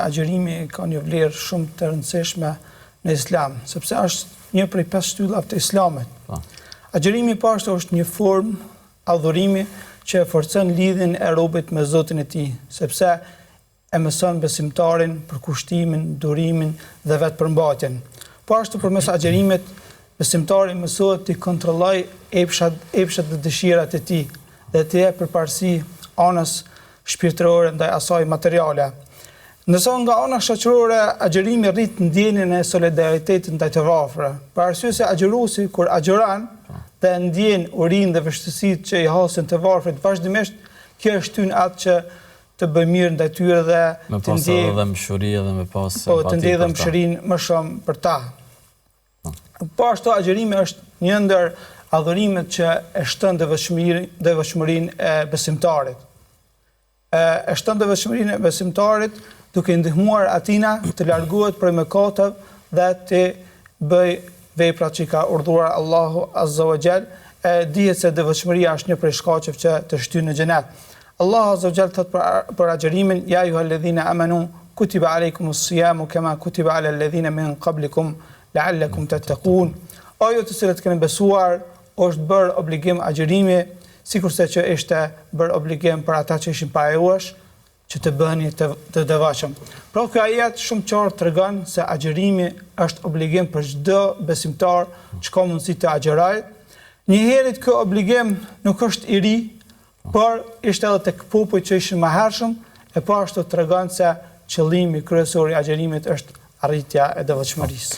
agjërimi ka një vlerë shumë të rëndësishme në Islam, sepse është një prej pesë shtyllave të Islamit. Po. Agjërimi po ashtu është një formë adhurimi që e forcon lidhjen e robit me Zotin e tij, sepse e mëson besimtarin përkushtimin, durimin dhe vetëpërmbajtjen. Po ashtu përmes agjërimit, besimtari mësohet t'i kontrollojë epshat, epshat dhe dëshirat e tij dhe t'i jep përparësi anës shpirtërore ndaj asaj materiale. Ndërsa nga ana shoqërore, agjërimi rrit ndjenjën e solidaritetit ndaj të varfërve. Për arsye se agjëruesi kur agjëron dhe ndjen urinë dhe vështirësitë që i hasin të varfrit vazhdimisht, kjo e shtyn atë që të bëjë mirë ndaj tyre dhe të ndjejë edhe dhembshuri edhe me pas po, të ndjejë dhembshurinë më shumë për ta. Po. Po ashtu agjërimi është një ndër adhurimet që e shton devotshmërinë e besimtarit. E shton devotshmërinë e besimtarit duke i ndihmuar atina të largohet prej mëkateve dhe të bëjë veprat që i ka urdhëruar Allahu Azza wa Jall, e dihet se devotshmëria është një prej shkaqeve që të shtyn në xhenet. Allahu Azza wa Jall thotë për, për agjërimin, ja ejjuhalledhine amanu, kutiba alejkumus sijamu kema kutiba alalledhine min qablikum, la'allakum tettekun. O ju të cilët keni besuar, është bërë obligim agjërimi, sikurse që ishte bërë obligim për ata që ishin para jush, që të bëheni të, të devotshëm. Pra ky ajet shumë qartë tregon se agjërimi është obligim për çdo besimtar që ka mundësi të agjërojë. Njëherit ky obligim nuk është i ri, por ishte edhe tek popujt që ishin më hershëm, e po ashtu tregon se qëllimi kryesor i agjërimit është arritja e devotshmërisë.